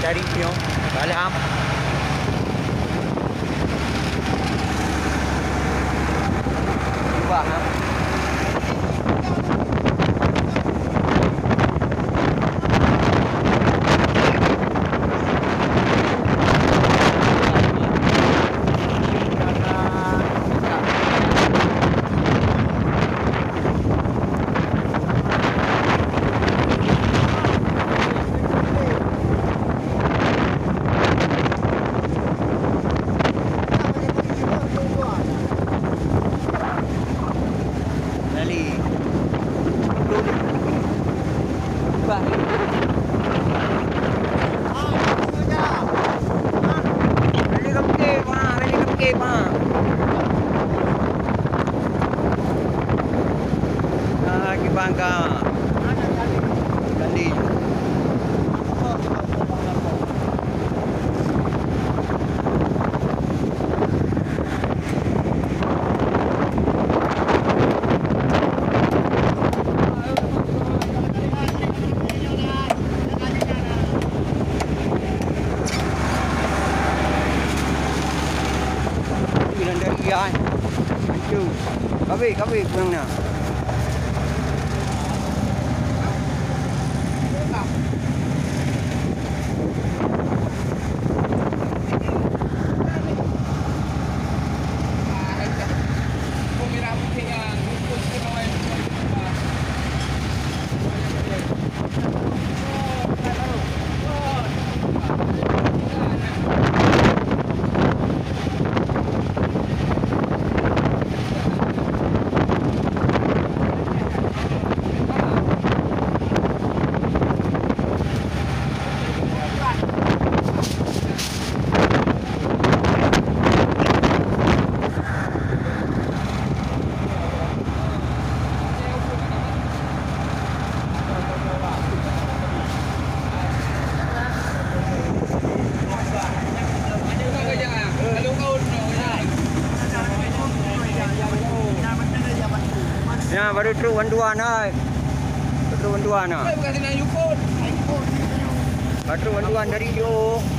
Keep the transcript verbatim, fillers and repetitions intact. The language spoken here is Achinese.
Dari nyoe, balek am. Ubah, ha? Lagi bangga. Tadi. Bilang dari ai. Itu. Kabeh, kabeh peunang na. Ya, baru trok bantuan hai. Baru trok bantuan hai. Baru trok bantuan dari Johor.